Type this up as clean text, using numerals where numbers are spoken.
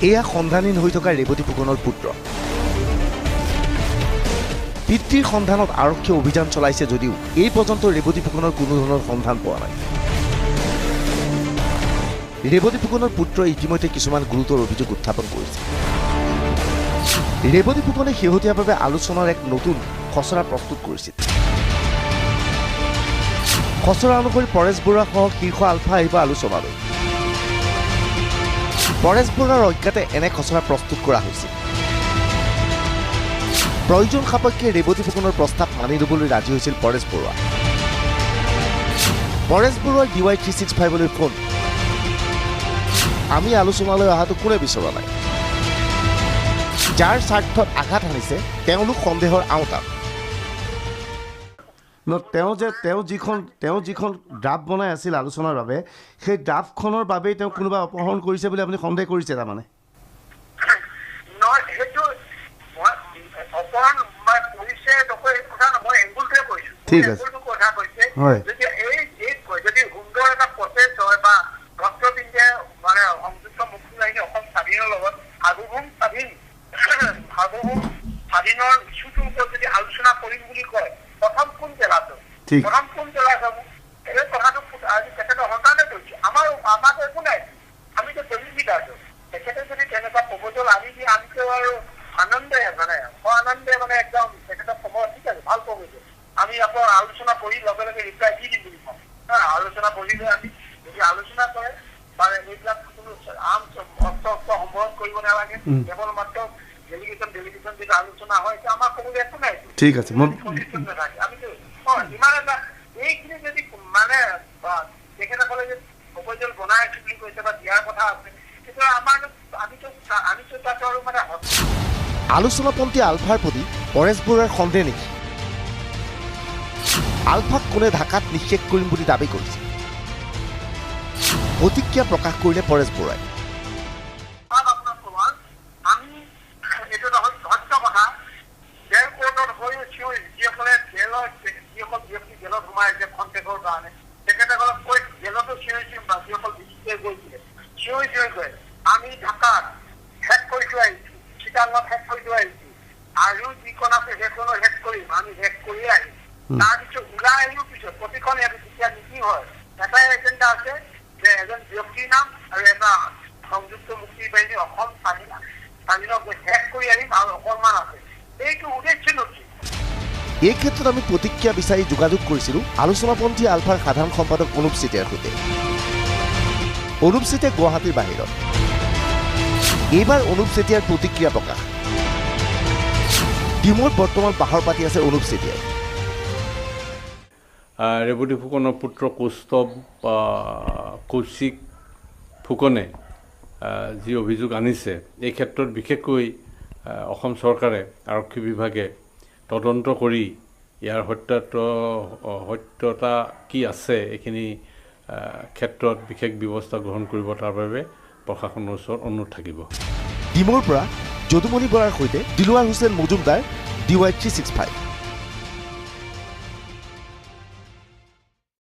এয়া সন্ধানহীন হৈ থকা ৰেৱতী ফুকনৰ পুত্ৰ। পিতৃৰ সন্ধানত আৰক্ষীয়ে অভিযান চলাইছে যদিও এই পৰ্যন্ত ৰেৱতী ফুকনৰ কোনো ধৰণৰ সন্ধান পোৱা নাই। ৰেৱতী ফুকনৰ পুত্ৰই ইতিমধ্যে কিছুমান গুৰুতৰ অভিযোগ উত্থাপন কৰিছে। ৰেৱতী ফুকনে শেহতীয়াভাৱে আলোচনাৰ এক নতুন খচৰা প্ৰস্তুত কৰিছিল। খচৰা অনুসৰি পৰেশ বৰুৱাসহ শীৰ্ষ আলফা আহিব আলোচনালৈ। পৰেশ বৰুৱাৰ অজ্ঞাতে এনে খচৰা প্ৰস্তুত কৰা হৈছিল। প্ৰয়োজন সাপেক্ষে ৰেৱতী ফুকনৰ প্ৰস্তাৱ মানি ল'বলৈ ৰাজি হৈছিল পৰেশ বৰুৱা। পৰেশ বৰুৱাৰ DY 365লৈ ফোন, আমি আলোচনালৈ অহাটো কোনে বিচৰা নাই, যাৰ স্বাৰ্থত আঘাত হানিছে তেওঁলোক সন্দেহৰ আওতাত। তেওঁ যিখন ড্ৰাফ্ট বনাই আছিল আলোচনাৰ বাবে, সেই ড্ৰাফ্টখনৰ বাবেই তেওঁ কোনোবা অপহৰণ কৰিছে বুলি আপুনি সন্দেহ কৰিছে? তাৰমানে ঠিক আছে, হয়। আমি আকৌ আলোচনা কৰি লগে লগে ৰিপ্লাই দি দিম বুলি কওঁ। আলোচনা কৰিলে আমি যদি আলোচনা কৰে মানে এইবিলাক কোনো আৰ্মছ অস্ত্ৰ অস্ত্ৰ সম্বৰণ কৰিব নালাগে, কেৱল মাত্ৰ ডেলিগেশ্যন ডেলিগেশ্যন যদি আলোচনা হয় এতিয়া আমাৰ ক'বলৈ একো নাই। ঠিক আছে, নাথাকে। আমিতো ইমান এটা এইখিনি যদি মানে তেখেতসকলে যে প্ৰপ'জেল বনাই আছো বুলি কৈছে বা দিয়াৰ কথা আছে, তেতিয়া আমাৰ আমিতো তাত আৰু মানে আলোচনাপন্থী আলফাৰ প্ৰতি পৰেশ বৰুৱাৰ সন্দেহ নেকি? আলফাক কোনে ঢাকাত নিষেধ কৰিম বুলি দাবী কৰিছে? প্ৰতিক্ৰিয়া প্ৰকাশ কৰিলে পৰেশ বৰুৱাই। আমি ঢাকাত শেষ কৰি থৈ আহিছো, চিটাঙত শেষ কৰি থৈ আহিছো, আৰু যিখন আছে সেইখনো শেষ কৰিম, আমি শেষ কৰিয়ে আহিম। তাৰপিছত ওলাই আহিও পিছত প্ৰতিখন ইয়াতে যেতিয়া মিটিং হয় এটাই এজেণ্ডা আছে যে এজন ব্যক্তিৰ নাম আৰু এটা সংযুক্ত মুক্তি বাহিনী অসম স্বাধীনক শেষ কৰি আহিম আৰু অকণমান আছে, এইটো উদ্দেশ্য নেকি? এই ক্ষেত্ৰত আমি প্ৰতিক্ৰিয়া বিচাৰি যোগাযোগ কৰিছিলোঁ আলোচনাপন্থী আলফাৰ সাধাৰণ সম্পাদক অনুপ চেতিয়াৰ সৈতে। অনুপ চেতিয়া গুৱাহাটীৰ বাহিৰত। এইবাৰ অনুপ চেতিয়াৰ প্ৰতিক্ৰিয়া প্ৰকাশ। ডিমৌত বৰ্তমান বাহৰ পাতি আছে অনুপ চেতিয়াই। ৰেৱতী ফুকনৰ পুত্ৰ কৌস্তভ কৌশিক ফুকনে যি অভিযোগ আনিছে, এই ক্ষেত্ৰত বিশেষকৈ অসম চৰকাৰে আৰক্ষী বিভাগে তদন্ত কৰি ইয়াৰ সত্যতা কি আছে এইখিনি ক্ষেত্ৰত বিশেষ ব্যৱস্থা গ্ৰহণ কৰিব, তাৰ বাবে প্ৰশাসনৰ ওচৰত অনুৰোধ থাকিব। ডিমৌৰ পৰা যদুমণি বৰাৰ সৈতে দিলৱাৰ হুছেইন মজুমদাৰ, DY 365।